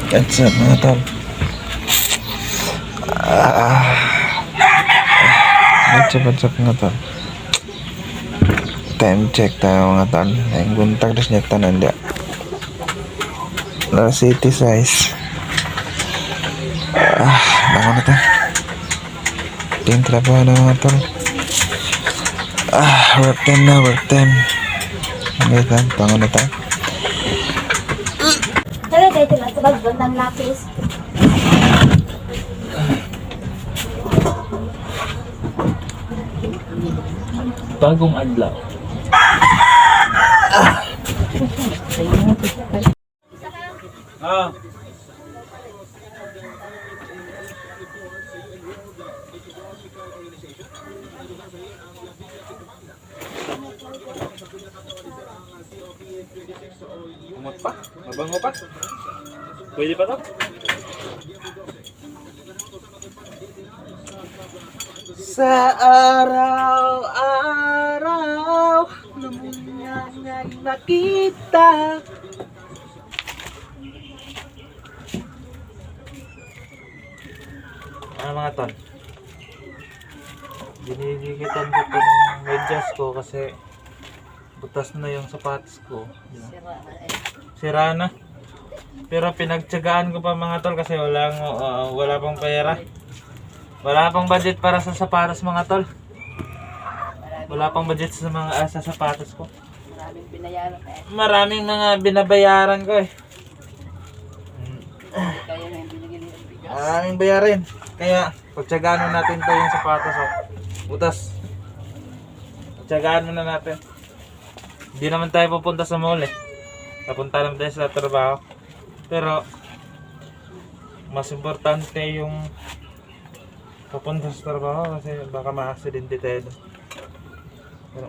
What's up, mga tol? Ah, what's up, mga tol? Time check tayo, mga tol. Ang buntag na siya tanan dia. Na city size. Ah, bangon na ta. Ting trabaho na, mga tol. Ah, work time na, work time. Okay, tol, bangon na tayo. Dala kayo sila sa bagbantang lapis. Bagong adlaw. Ah. Umot pa? Mabango pa? Pwede pa to? Sa araw-araw na muna nga'y makita. Ano, mga tol? Dinidikitan ko itong medyas ko kasi butas na yung sapatos ko. Sira na. Pero pinagtiyagaan ko pa, mga tol, kasi wala pang pera. Wala pang budget para sa sapatos, mga tol. Wala pang budget sa mga sa sapatos ko. Maraming binayaran eh. Maraming mga binabayaran ko eh. Kaya na yung binigyan ng bigas. Maraming bayarin. Kaya, pagtyagaan mo natin to yung sapatos. Oh. Butas. Pagtyagaan muna natin. Hindi naman tayo pupunta sa mall eh. Papunta lang tayo sa trabaho. Pero, mas importante yung papunta sa trabaho kasi baka ma-accidente tayo doon. Pero,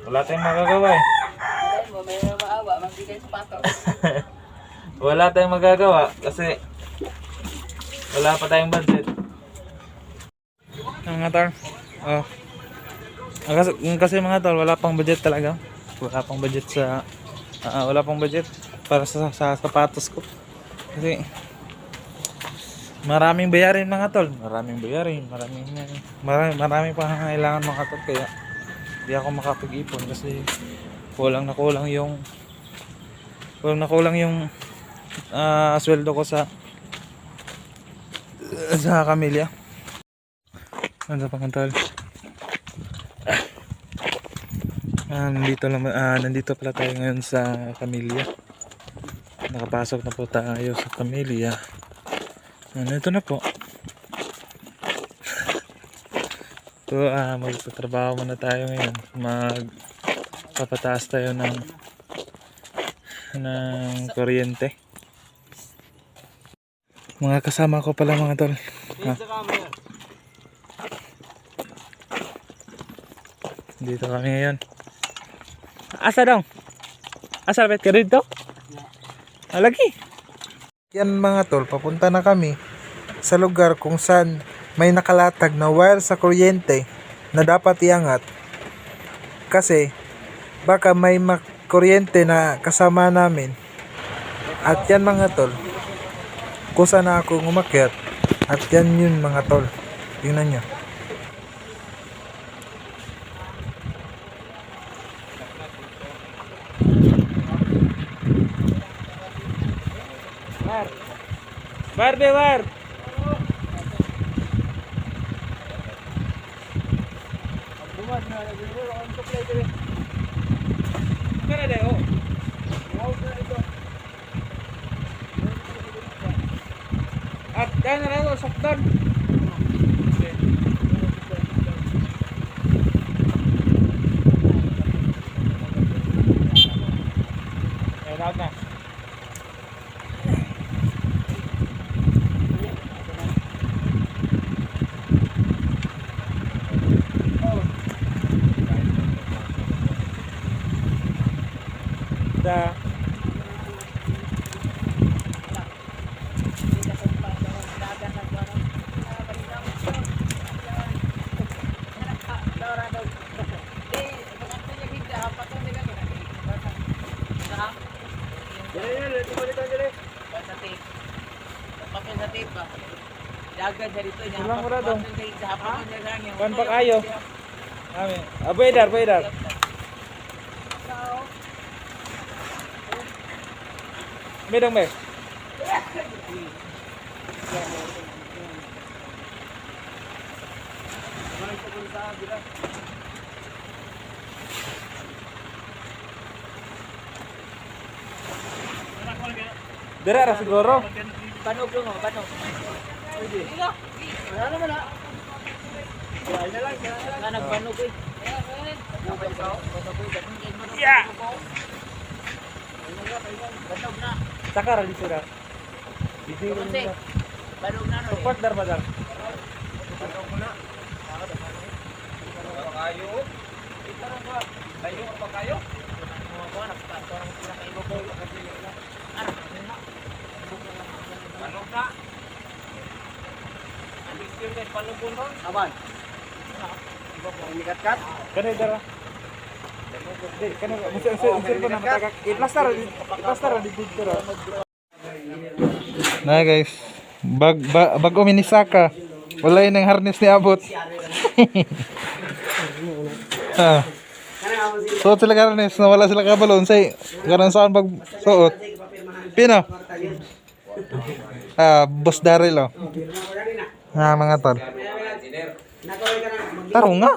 wala tayong magagawa eh. Dahil mo, may maawa, magbigay sapatos. Wala tayong magagawa kasi wala pa tayong budget. Mga tol. Oh. Ah, kasi mga tol, wala pang budget talaga. Wala pang budget sa wala pang budget para sa sapatos ko. Kasi maraming bayarin, mga tol. Maraming bayarin, maraming marami, marami pa kailangan, mga tol, kaya hindi ako makapag-ipon kasi kulang na kulang yung sweldo ko sa Camellia. Ano pa, tol? Ah, nandito pala tayo ngayon sa Camellia. Nakapasok na po tayo sa Camellia. Ano, ito na po. Ito, magtatrabaho muna tayo ngayon. Magpapataas tayo ng kuryente. Mga kasama ko pala, mga tol. Ah. Dito kami ngayon. Asa daw? Asa bet ka dito? Alagi. Yan, mga tol, papunta na kami sa lugar kung saan may nakalatag na wire sa kuryente na dapat iangat kasi baka may kuryente na kasama namin. At yan, mga tol, kusa na ako umakyat at yan yun, mga tol. Tingnan nyo. War. War be war. At dyan na lang, saktan. Eh, na. Da. Papel sa tape ba? Dagan sa dito niya. Silang wala dong. Sa hapon niya sa hangin. Kuan pa kayo. Ami. Ah, buedar, buedar. May dong, may. Dira ra siguro. Panog mo, panog. Pwede. Wala naman ah. Wala nagpanog eh. Yeah. Saka ra dito ra. Dito ra. Banog na no. Support dar ba dar? Aban. Kani dara. Di kani unsa unsa unsa ko na matagak. I-plaster i-plaster dito ra. Na guys, bag ba, bag minisaka. Wala yun ang harness ni Abot. Ah. Suot sila harness na wala sila kabalo unsay karon saan pag suot. Pino. Ah, Boss Daryl oh. Ah, mga tol. Taro nga.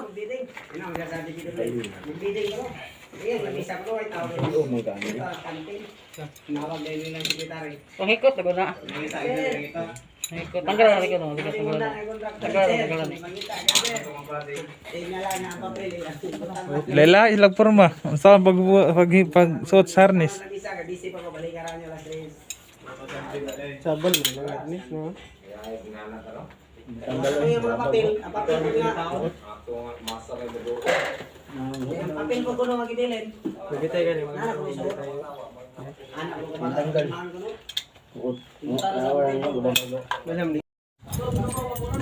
Pangikot na na. Pangikot. Tanggal na likod mo, likod tanggal na. Tanggal na, tanggal na. Lela ilag porma. Unsa ang pag pag, pag suot sa harness?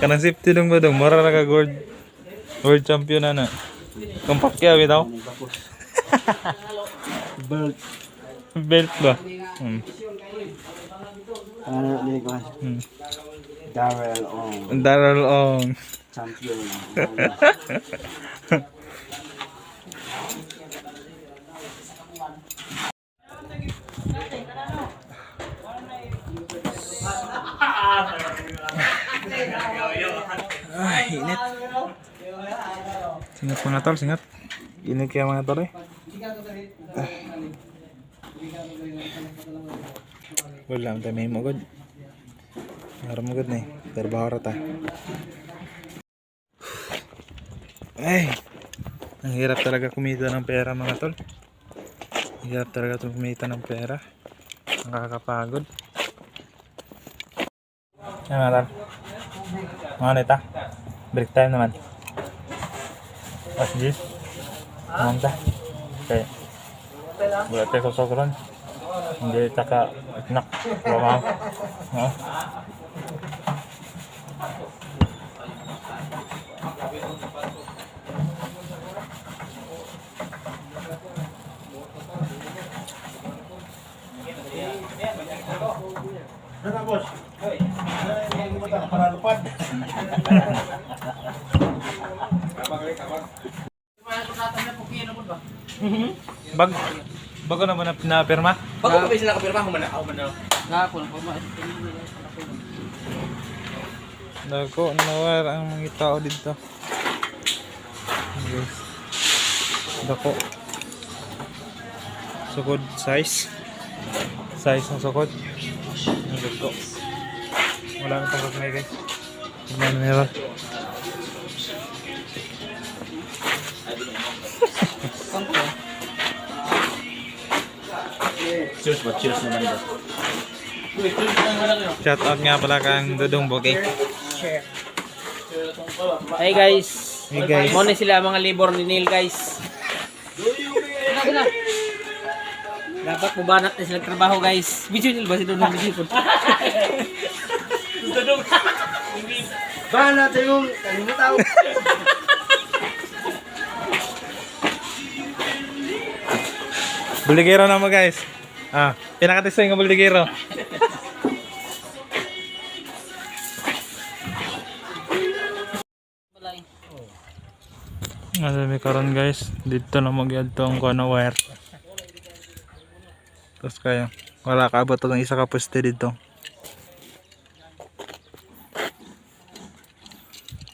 Kanang safety dong ba dong? Mura ra ka world world champion na na. Kung Pacquiao bitaw. Belt. Belt ba? Hmm. Ano ni ko? Darrell Ong. Daryl Ong. Champion. Ay, init. Singat mga tol, singat. Init kaya mga tol eh. Ah. Wala, ang dami mo gud. Meron mo gud na eh. Trabaho ra ta. Ay, ang hirap talaga kumita ng pera mga tol. Ang hirap talaga kumita ng pera. Nakakapagod. Ay mga tol. Mga neta. Break time naman. As this. Manta. Okay. Wala tayo sa sosoron. Hindi taka nak. Wala. No? Bag bago naman na pinapirma. Bago pa ba sila kapirma, humana ako man na. Gapon po mo. Dako nawar ang mga tao dito. Guys. Dako. Sukod size. Size ng sukod. Ang dako. Wala na itong kagmay guys. Tignan na nila. Cheers ba? Cheers naman ba? Shout out nga pala kang Dudong Bokeh. Hey guys. Hey guys. Mo ni sila mga libor ni Neil guys. Na. Dapat mubanat na sila trabaho guys. Video nila ba si Dudong Video po? Bana tayong kalimutan. Buligero na mo guys. Ah, pinakatisay nga buligero. Ano mi karon guys, dito na mag-adto ang kuno wire. Tapos kaya, wala ka abot ng isa ka poste dito.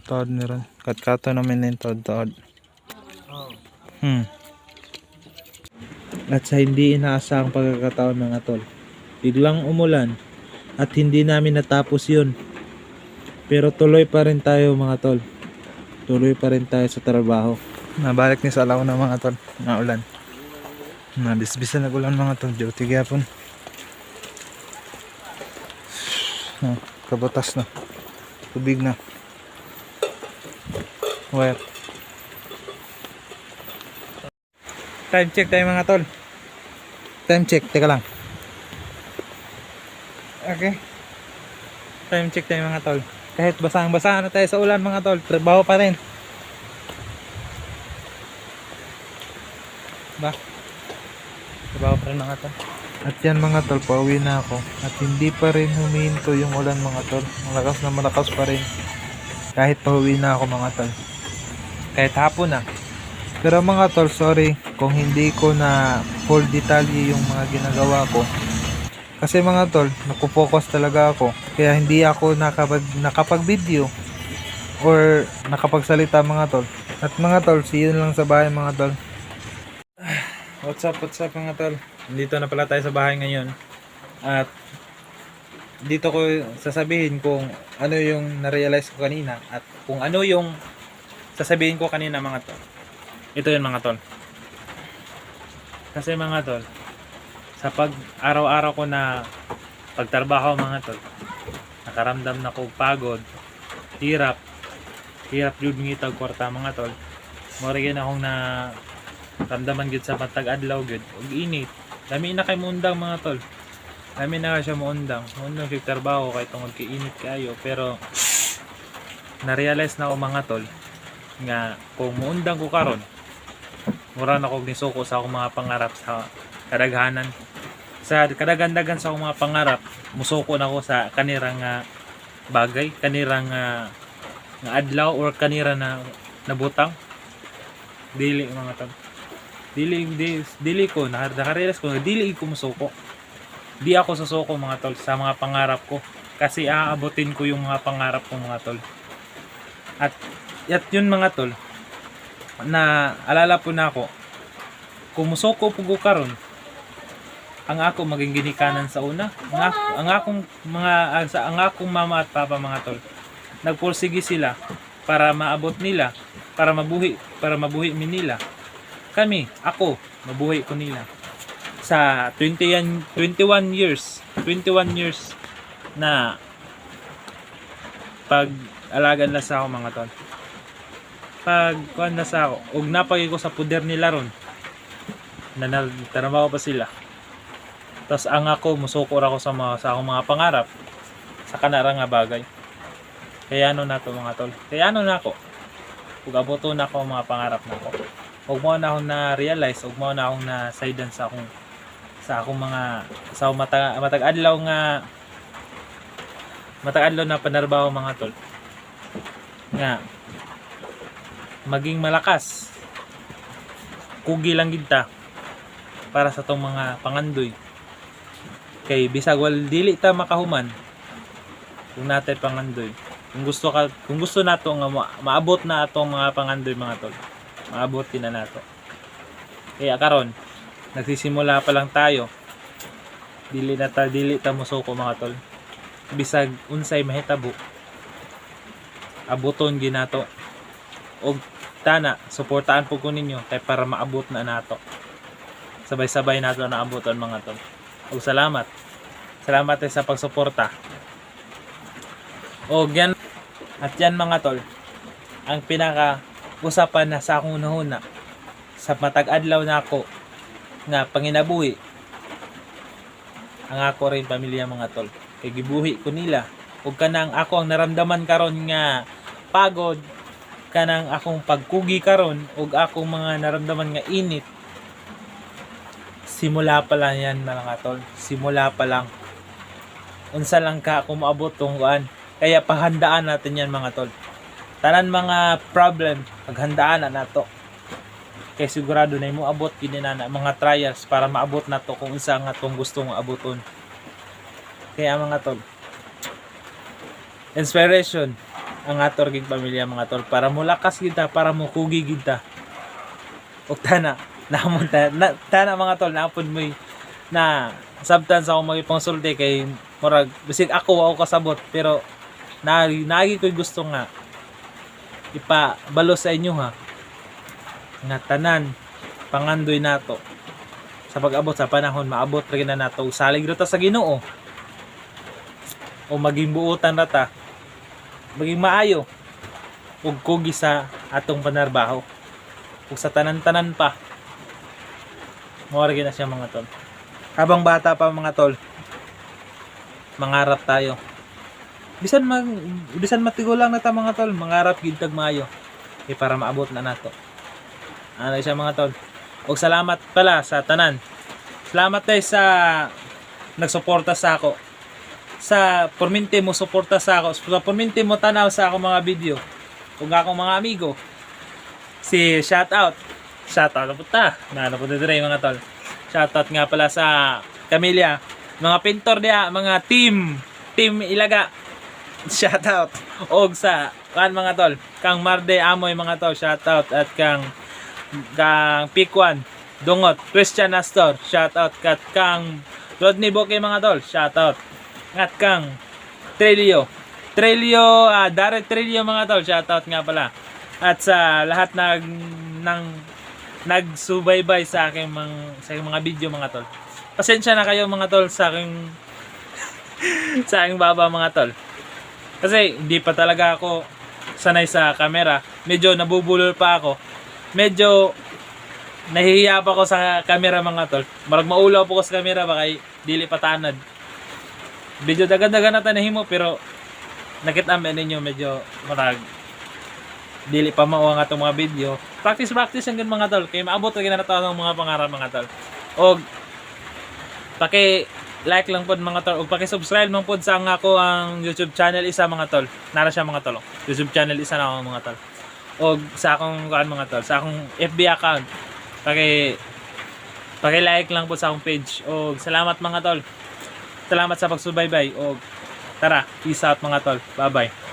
Taod ni ron. Katkato namin na yung taod-taod. At sa hindi inaasahang pagkakataon, mga tol, biglang umulan at hindi namin natapos yun. Pero tuloy pa rin tayo, mga tol. Tuloy pa rin tayo sa trabaho. Nabalik ni sa alaw na, mga tol. Naulan. Nabisbisan nag-ulan, mga tol. Duty gyapon. Na, kabutas na. Tubig na. Wire. Time check tayo, mga tol. Time check, teka lang. Okay. Time check tayo, mga tol. Kahit basang-basa na tayo sa ulan, mga tol, trabaho pa rin. Ba? Trabaho pa rin, mga tol. At yan, mga tol, pauwi na ako. At hindi pa rin humihinto yung ulan, mga tol. Malakas na malakas pa rin. Kahit pauwi na ako, mga tol. Kahit hapon na. Pero mga tol, sorry kung hindi ko na full detalye yung mga ginagawa ko. Kasi mga tol, nakupokus talaga ako. Kaya hindi ako nakapag-video or nakapagsalita, mga tol. At mga tol, see you lang sa bahay, mga tol. What's up mga tol? Dito na pala tayo sa bahay ngayon. At dito ko sasabihin kung ano yung na-realize ko kanina at kung ano yung sasabihin ko kanina, mga tol. Ito yun, mga tol. Kasi mga tol, sa pag araw-araw ko na pagtrabaho, mga tol, nakaramdam na ko pagod, hirap, hirap jud ngitag kwarta, mga tol. Mora gyud akong na ramdaman gyud sa matag adlaw gyud ug init. Lami na kay muundang, mga tol. Lami na kay siya muundang. Muundang siya trabaho kay tungod kay init kaayo, pero na-realize na ako, mga tol, nga kung muundang ko karon, mura na kog nisuko sa akong mga pangarap sa kadaghanan, sa kadagandagan sa akong mga pangarap. Musuko na ko sa kanira nga bagay, kanira nga nga adlaw or kanira na nabutang. Dili, mga tol, dili di, dili ko nakarealize ko na dili ko musuko. Di ako susuko, mga tol, sa mga pangarap ko kasi aabotin ko yung mga pangarap ko, mga tol. At yun, mga tol, na alala po na ako, kung musuko po ko karon, ang ako maging ginikanan sa una, ang akong mga ang, sa ang akong mama at papa, mga tol, nagpursige sila para maabot nila, para mabuhi mi nila, kami, ako, mabuhay ko nila. Sa 20 yan, 21 years, 21 years na pag-alagan na sa ako, mga tol. Pag kuan na sa ako, og napagay ko sa puder nila ron na nagtrabaho pa sila. Tapos ang ako, musuko ra ako sa akong mga pangarap sa kanara nga bagay. Kaya ano na to, mga tol? Kaya ano na ako? Ug aboto na ako ang mga pangarap na ako ug mo na akong na-realize ug mo na akong na-sidean sa akong mga sa akong mata, matag adlaw nga matag adlaw na panarbaho, mga tol, nga maging malakas, kugi lang gid ta para sa tong mga pangandoy, kay bisag wal dili ta makahuman kung natay pangandoy. Kung gusto nato nga maabot na atong mga pangandoy, mga tol, maabot din na nato. Kaya karon nagsisimula pa lang tayo. Dili ta mosuko, mga tol. Bisag unsay mahitabo, abuton ginato. Og tana suportaan po ko ninyo kay para maabot na nato. Sabay-sabay nato na abuton, mga tol. Og salamat. Salamat sa pagsuporta. Og yan at yan, mga tol, ang pinaka usapan na sa akong hunahuna sa matag adlaw na ako nga panginabuhi, ang ako rin pamilya, mga tol, kay gibuhi ko nila. Ug kanang ako ang naramdaman karon nga pagod, kanang akong pagkugi karon ug akong mga naramdaman nga init, simula pa lang yan, mga tol. Simula pa lang. Unsa lang ka kung maabot tong kuan. Kaya pahandaan natin yan, mga tol. Tanan mga problem, paghandaan na nato. Kay sigurado na mo abot gid na mga trials para maabot na to kung unsa nga tong gusto nga abuton. Kaya, mga tol, inspiration ang ator gig pamilya, mga tol, para mulakas kita, para mukugi kita. Ug tana naamon ta na, tana, mga tol, naapod mo'y na sabtan sa akong magipangsulti kay murag bisig ako wa kasabot, pero na naagi ko'y gusto nga ipabalo sa inyo ha, nga tanan pangandoy nato sa pag-abot sa panahon, maabot ra gyud na nato. Salig ra ta sa Ginoo o maging buotan ra ta, maging maayo ug kugi sa atong panarbaho ug sa tanan-tanan pa. Mao ra gyud na siya, mga tol. Habang bata pa, mga tol, mangarap tayo. Bisan matigulang na ta, mga tol, mangarap gid tag maayo eh, para maabot na nato. Ano siya, mga tol. Ug salamat pala sa tanan. Salamat tayo sa nagsuporta sa ako, sa perminti mo suporta sa ako, sa perminti mo tanaw sa akong mga video ug akong mga amigo. Si shout out, shout out na puta na po dire, mga tol. Shout out nga pala sa Camilla, mga pintor diha, mga team team Ilaga, shout out. Og sa kan, mga tol, kang Marde Amoy, mga tol, shout out. At kang Pikwan Dungot, Christian Astor, shout out. Kat kang Rodney Boke, mga tol, shout out. At kang Trilio Trilio, Darren Trilio, mga tol, shout out nga pala. At sa lahat ng nagsubaybay sa aking mga video, mga tol. Pasensya na kayo, mga tol, sa aking baba, mga tol. Kasi hindi pa talaga ako sanay sa camera. Medyo nabubulol pa ako. Medyo nahihiya pa ako sa camera, mga tol. Marag maulaw po ko sa camera baka dili pa tanad. Medyo dagan-dagan na tanahimo, pero nakita man ninyo medyo marag dili pa mao ang atong mga video. Practice practice ang mga tol kay maabot ra na nato ang mga pangarap, mga tol. Og paki like lang pod, mga tol, ug paki-subscribe man pod sa ang ako ang YouTube channel isa, mga tol. Nara siya, mga tol, oh. YouTube channel isa na ako, mga tol. Og sa akong kuan, mga tol, sa akong FB account. Paki paki-like lang po sa akong page. Og salamat, mga tol. Salamat sa pagsubaybay. Og tara, peace out, mga tol. Bye-bye.